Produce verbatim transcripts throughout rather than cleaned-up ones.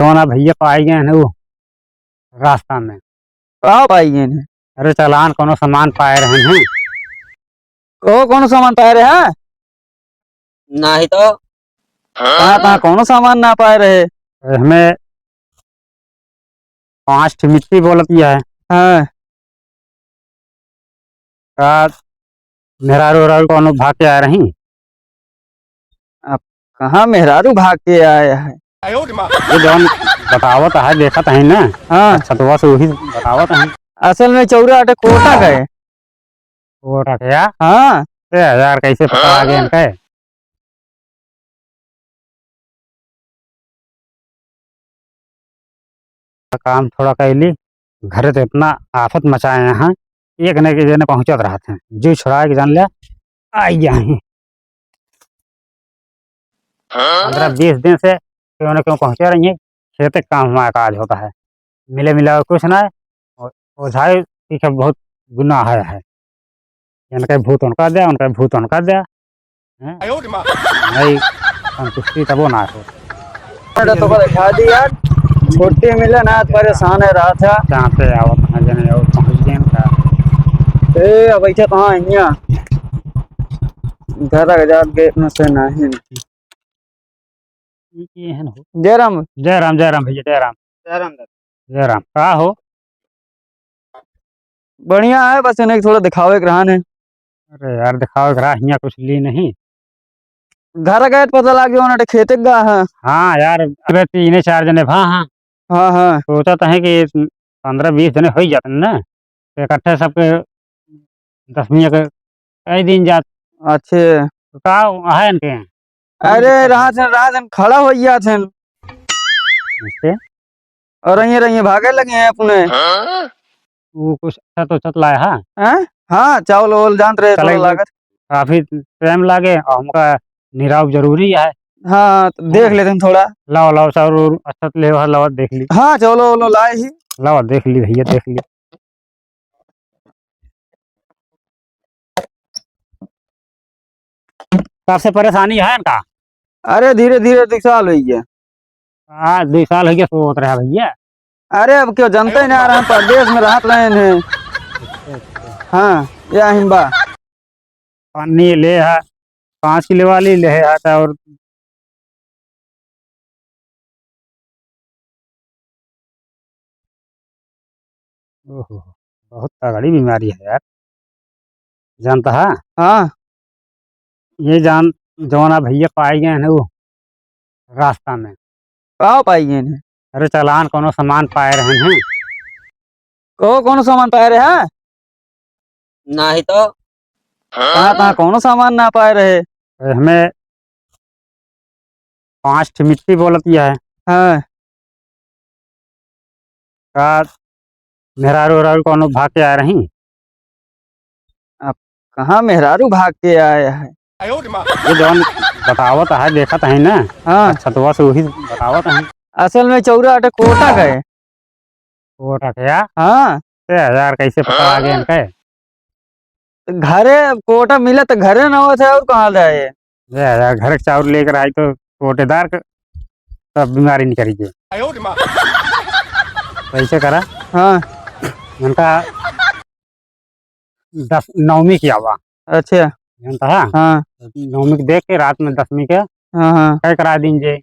जौना भैया पाई गए हैं वो रास्ता में। का पाई गए हैं? अरे चालान कौनो सामान पाए रहे हैं। कहो कौनो सामान पाए रहे हैं? नाही तो। कहाँ, कहाँ, कौनो सामान ना पाए रहे? अरे हमें पाँच ठे मिट्टी बोलत ही है। हाँ। का मेहरारू ओहरारू कौनो भाग के आए रही? अब कहाँ मेहरारू भाग के आए हैं? ये जौन बतावत है, देखत है ना। हाँ। अच्छा, तो बस वही बतावत है। असल में चौरा आटे कोटा गए। कोटा के या? हाँ। ए यार, कैसे पकड़ा गए इनके? काम थोड़ा कैली, घरे तो इतना आफत मचाए हैं, एक ने के जने पहुँचत रहत हैं, जो छुड़ाए के जान ले, आई गया है। पंद्रह बीस दिन से क्यों न क्यों पहुँचे रही है, खेते काम हमारा काज होता है, मिले मिला कुछ ना है। और ओझाई पीछे बहुत गुनाह है, है। इनका भूत उनका दे, उनका भूत उनका दे। हैं? नहीं, संतुष्टि तबो ना हो। अरे तो दिखा दी यार, छुट्टी मिले ना, परेशान है रहा था। जहाँ पे आवत है, जने और पहुँच गए का? ए, अब ऐसे कहाँ है यहाँ? घर आ जा, गेट में से नहीं। ई के हन हो? जय राम। जय राम, जय राम भैया, जय राम। जय राम दादा। जय राम। का हो? बढ़िया है, बस इन्हें थोड़ा दिखावे के रहन है। अरे यार, दिखावे के रहा, हियाँ कुछ ली नहीं। घर गए तो पता लग गया, उन्हें खेते गा है। हाँ यार, अबे तीने चार जने भा, हाँ। हाँ, हाँ। सोचत है कि पंद्रह बीस जने हो ही जाते ना, तो इकट्ठे सबके दसवीं के कई दिन जात। अच्छे। तो का है इनके? अरे, रात दिन, रात दिन खड़ा हो गया थे। अच्छा। और रहिए, रहिए, भागे लगे हैं अपने। वो कुछ अच्छा तो चत लाया है? हैं? हाँ, चावल वावल जानत रहे, चले थोड़ा गए। लागत। काफी टाइम लागे और हमका निराव जरूरी है। हाँ, तो देख हाँ। लेते हैं थोड़ा। लाओ, लाओ, चाउर उर अच्छा ले, लाओ, देख ली। हाँ, चावल वावल लाए ही। लाओ, देख ली भैया, देख ली। सबसे परेशानी है इनका। अरे, धीरे धीरे दुई साल हो गया। हाँ, दुई साल हो गया, सोवत रहा भैया। अरे, अब क्यों जनते नहीं आ रहा, हम परदेश में रहत रहे हैं। हाँ, या हिम्बा। पानी ले है, पाँच किलो वाली ले है, तो और ओहो, बहुत तगड़ी बीमारी है यार। जानता है? हाँ। ये जान, जवाना भैया पाए गए हैं वो रास्ता में। का पाई गए हैं? अरे चालान कौनो सामान पाए रहे हैं। कहो, कौनो सामान पाए रहे हैं? नाही तो। कहाँ, कहाँ, कौनो सामान ना पाए रहे? अरे, हमें पाँच ठे मिट्टी बोलत ही है। हाँ। का मेहरारू ओहरारू कौनो भाग के आए रही? अब कहाँ मेहरारू भाग के आए हैं? ये जौन बतावत है, देखत है ना। हाँ। अच्छा, तो बस वही बतावत है। असल में चौरा आटे कोटा गए। कोटा के या? हाँ। ए यार, कैसे पकड़ा गए इनके? घरे कोटा मिले तो घरे न होत है और कहाँ जाए? ए यार, घर के चाउर लेकर आई तो कोटेदार के सब बीमारी निकल गई। कैसे करा? हाँ। उनका दस, नवमी की आवा। अच्छा। जानता है? हाँ। नवमी के देख के रात में दसवीं के हाँ, हाँ। तय करा दीजिए।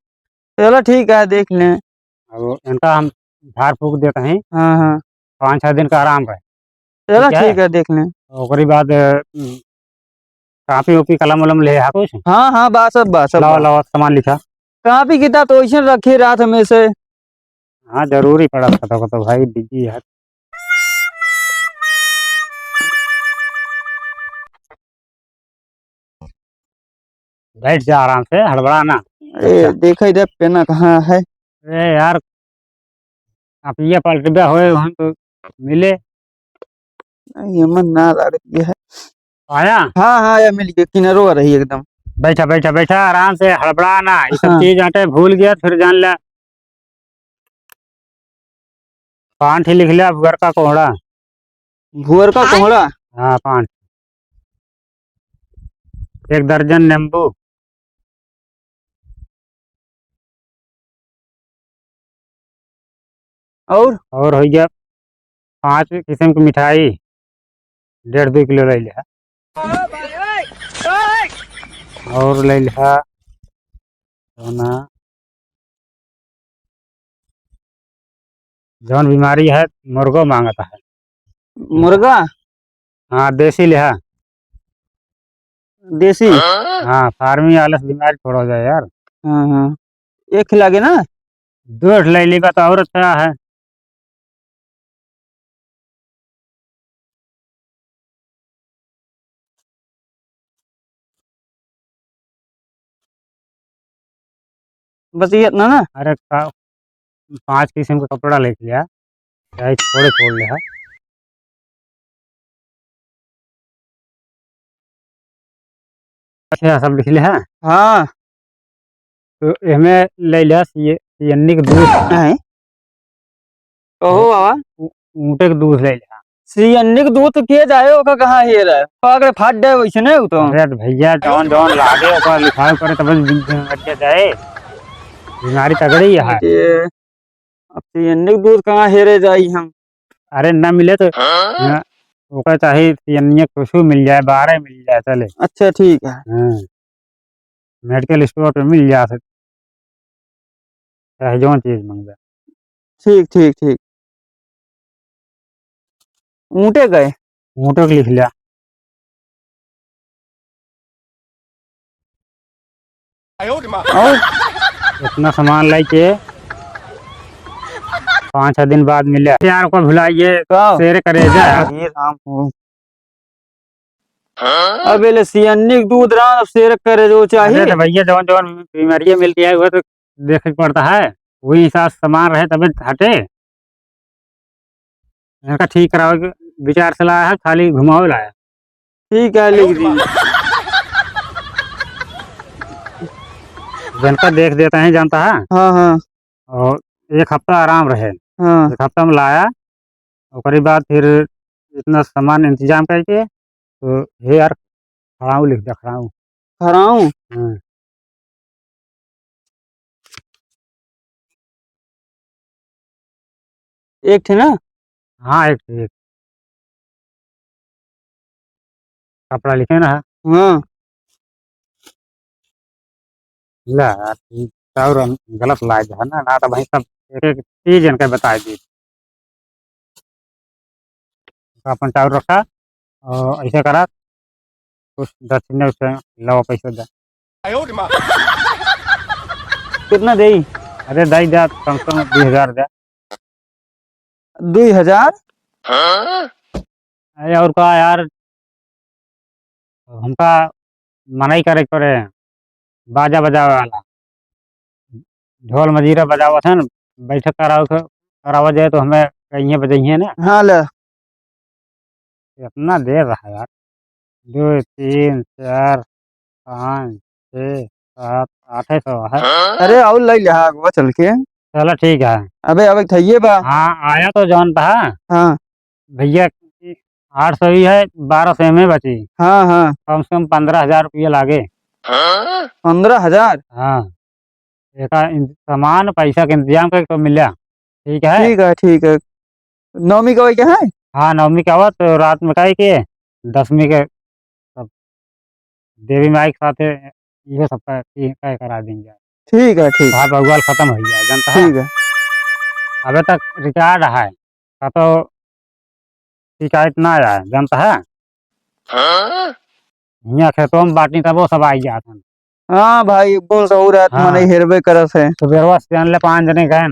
चलो ठीक है, देख लें। अब इनका हम झाड़ फूक देते हैं। हाँ, हाँ। पाँच छह दिन का आराम रहे। चलो ठीक है? ठीक है, देख लें। ओकरी बाद, अ, कापी ओपी कलम वलम ले आ कुछ? हाँ, हाँ, बा सब, बा सब लावा, बा। लावा, सामान लिखा। कापी किताब तो वैसे रखी रात में से। हाँ, जरूरी पड़ा था तो, तो भाई बिजी है। बैठ जा आराम से, हड़बड़ा ना। ए, अच्छा। देखा इधर पेना कहाँ है? ए यार, आप ये पलटबे होए, वहाँ तो मिले। नहीं, ये मन ना लागत ये है। आया? हाँ, हाँ, ये मिल गया, किनारो रही एकदम। बैठा, बैठा, बैठा, आराम से, हड़बड़ा ना। ये सब हाँ। चीज आटे भूल गया, फिर जान ले। पाँच ठे लिख लिया, भुअर का कोहड़ा। भुअर का कोहड़ा? हाँ, पाँच। एक दर्जन नींबू। और? और होइ गया पाँच किस्म की मिठाई, डेढ़ दुइ किलो लइ लिहा। और लइ लिहा जौन बीमारी है, मुर्गो मांगत है। मुर्गा? हाँ, देसी लिहा। देसी? हाँ, फार्मी वाले से बीमारी थोड़ा हो जाए यार। हाँ, हाँ। एक खिला के ना? दो ठो लइ लेबा तो और अच्छा है। बस ये इतना ना? अरे का, पाँच किस्म का कपड़ा लिख लिहा, चाहे थोड़े छोड़ लिहा। अच्छा, सब लिख लिहा। हाँ। तो एहमे लइ लिहा सिय-, सियन्नी के दूध। हैं? कहो बाबा। ऊ-, ऊँटे के दूध लइ लिहा। सियन्नी के दूध तो के जाए, ओका कहाँ हेरे? पकड़े फाट जाए वैसे नहीं उ तो। अरे तो भैया, जौन जौन लागे ओका लिखाए करे, तब बीमारी जाए। बीमारी तगड़ी है। ये अब सियन्नी के दूध कहाँ हेरे जाई हम? अरे ना मिले तो हाँ? ना, ओका चाही सियन्निया कुछ मिल जाए, बारह मिल जाए, चले। अच्छा, ठीक है। हाँ। मेडिकल स्टोर पे मिल जा सक-, चाहे जौन चीज मंगबे। ठीक, ठीक, ठीक। ऊँटे गए? ऊँटे के लिख लिहा। और? इतना सामान लाइके पाँच छह दिन बाद मिले। यार को भुलाइए, का? शेर करेजा। अरे राम हो। हाँ? अबे ले सियन्नी के दूध रहा, अब शेर करे जो चाहिए। अरे तो भैया, जौन जौन बीमारियाँ मिलती है, वो तो देखे के पड़ता है, वही हिसाब से सामान रहे तबे हटे। इनका ठीक करावे के विचार से लाया है, खाली घुमावे लाया। ठीक है, लिख दी। जनता देख देता है, जानता है। हाँ, हाँ। और एक हफ्ता आराम रहे। हाँ। एक हफ्ता में लाया, ओकरे बाद फिर इतना सामान इंतजाम करके, तो हे यार, खड़ाऊ लिख दे, खड़ाऊ। खड़ाऊ? हाँ। एक ठे ना? हाँ, एक ठे, एक। कपड़ा लिखे ना है। हाँ। ला, ई चाउर हम गलत लाए है ना, ना तो भाई सब एक एक चीज इनके बताए दी। तो अपन चाउर रखा और ऐसे करा, कुछ दक्षिणा उसे लावा पैसा दे। कितना देई? अरे दाई दे, कम से कम दुई हजार दे। दुई हजार? अरे और का यार, हमका मनई करे के पड़े, बाजा बजावे वाला, ढोल मजीरा बजावत है न, बैठक करावे के, करावा जाए तो हमें कहिए बजइए ना। हाँ, ले। इतना देर रहा यार, दो, तीन, चार, पाँच, छः, सात, आठे सौ है। अरे, और लइ लिहा अगवा चल के। चला, ठीक है। अबे, अबे, थइये बा। हाँ, आया तो जौन था। हाँ। भैया, आठ सौ ही है, बारह सौ में बची। हाँ, हाँ। कम से कम पन्द्रह हजार रुपया लागे। पन्द्रह हजार? हाँ। एका इन-, सामान, पैसा के इंतजाम करके तो मिल्या। ठीक है? ठीक है, ठीक है। नवमी का वही क्या है? हाँ, नवमी का हुआ तो रात में काहे के दसवीं के सब देवी माई के साथे इहो सब का, ई का करा देंगे। ठीक है, ठीक। हाँ, बउआल खत्म हो गया, जानता है? ठीक है। अबे तक रिकॉर्ड है, का तो शिकायत ना आया, जानता है? हाँ? हियाँ खेतों में बाटी तब वो सब आई जात हैं। हाँ भाई, बोल सहू रात हाँ। मने हेरबे करत है। सुबेरवा से जान ले पाँच जने गए।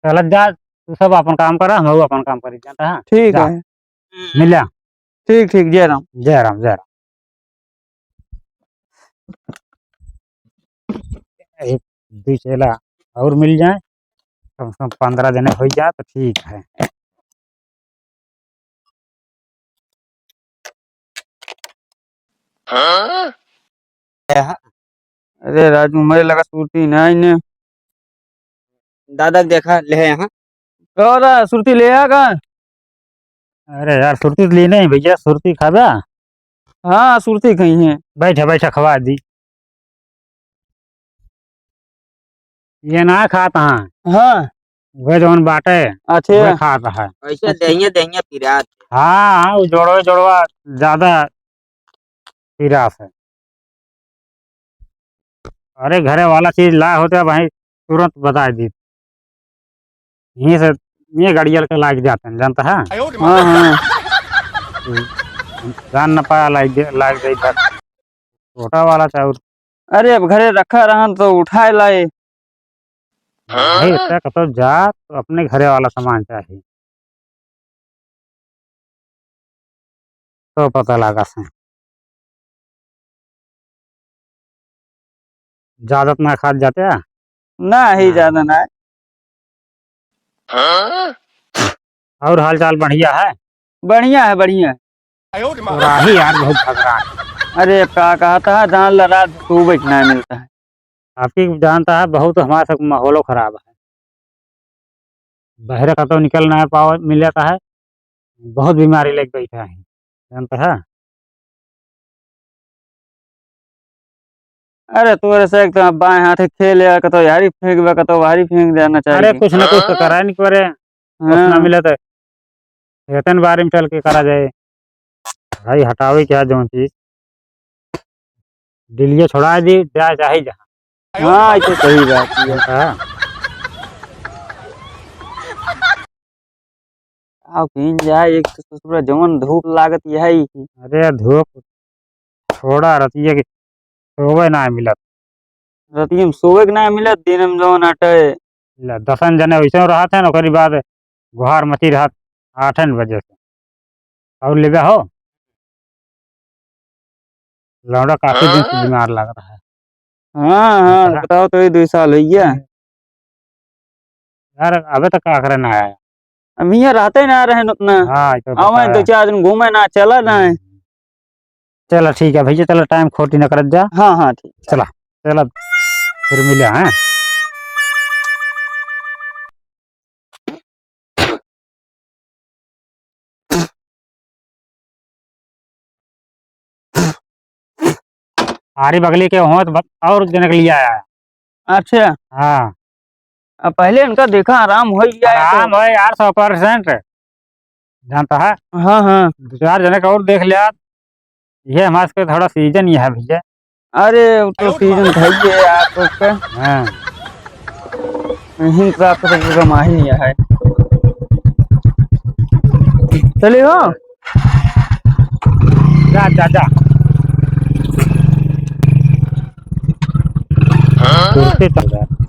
चलत जा, तू सब अपन काम करा, हम अपन काम करी, जानता है? ठीक जा। है। मिल जा। ठीक, ठीक, जय राम। जय राम, जय राम। एक दुई चेला और मिल जाए, कम से कम पन्द्रह जने हो जाए तो ठीक है। अरे राजू, मेरे लगा सुरती नहीं ने। दादा के देखा, ले यहाँ। कहो दा, सुरती ले आ का? अरे यार, सुरती तो लेना ही भैया, सुरती खाबा? हाँ, सुरती खाई है। बैठा, बैठा, खवा दी। ये ना खाता है। हाँ। उहे जौन बाटे, अच्छे। उहे खात है। ऐसे देहिया, देहिया पिरात। हाँ, हाँ, वो जोड़वा, जोड़वा ज्यादा पिरात है। अरे, घरे वाला चीज लाए होते, अब भाई तुरंत बताइ दी। यहीं से, ये गड़ियल के लाग जाते हैं, जानता है? हाँ, हाँ। जान न पाया, लाग दे, लाग दे इधर। छोटा वाला चाउर। अरे, अब घरे रखा रहन तो उठाए लाए। भाई, इतना कतो जा तो अपने घरे वाला सामान चाहिए। तो पता लागा से। ज्यादा तो ना खात जाते हैं? ना ही, हाँ। ज्यादा ना है। और हाल चाल बढ़िया है? बढ़िया है, बढ़िया है। तो राही यार बहुत झगड़ा है। अरे का कहता है, जान ला रात सोवे के ना मिलता है। आपकी जानता है, बहुत हमारे सब माहौलो खराब है। बहरे कतौ निकल ना पावे, मिल जाता है, बहुत बीमारी लेके बैठा है, जानता है। अरे तोरे से एक तो बाएं हाथे खेल या, कतौ यारी फेंक बा, कतौ वारी फेंक देना चाहिए। अरे कुछ ना कुछ तो करा नहीं करे, कुछ ना हाँ। मिले तो खेतन बारी में चल के करा जाए। भाई हटावे क्या जौन चीज, डिलिया छोड़ा दी, जा चाहे जहाँ। हाँ, ये तो सही बात है। हाँ। आओ कहीं जाए, एक तो ससुरा जवन धूप लागत यही। अरे धूप छोड़ा, रतिया के सोवे ना मिलत। रतिया में सोवे के ना मिलत, दिन में जवन अटे। ले, दसन जने वैसे रहत है ना, ओकरी बाद गुहार मची रहत आठन बजे से। और लेबे हो? लौंडा काफी दिन से बीमार लग रहा है। हाँ, हाँ, अच्छा। बताओ तो, ये दो साल हो गया। यार, अबे तक का करे ना आया? हम यहाँ रहते ना रहे उतना। हाँ, ये तो आवे बता दो है। चार दिन घूमे ना, चला ना है। हम्म। चला ठीक है भैया, चला टाइम खोटी ना करत जा। हाँ, हाँ, ठीक। चला, चला, फिर मिले हैं। आरी बगली के होत ब-, और जनक लिया है। अच्छा। हाँ। अब पहले इनका देखा, आराम हो गया है तो। आराम है यार, सौ percent। जानता है? हाँ, हाँ। दो चार जनक और देख लिया। ये हमारे से थोड़ा सीजन ही है भैया। अरे, वो तो सीजन था ही है यार, तो उसका। हाँ। यहीं तो आपको तो पूरा माही नहीं है। चलिए हो। जा, जा, जा। कुर्सी चल रहा है।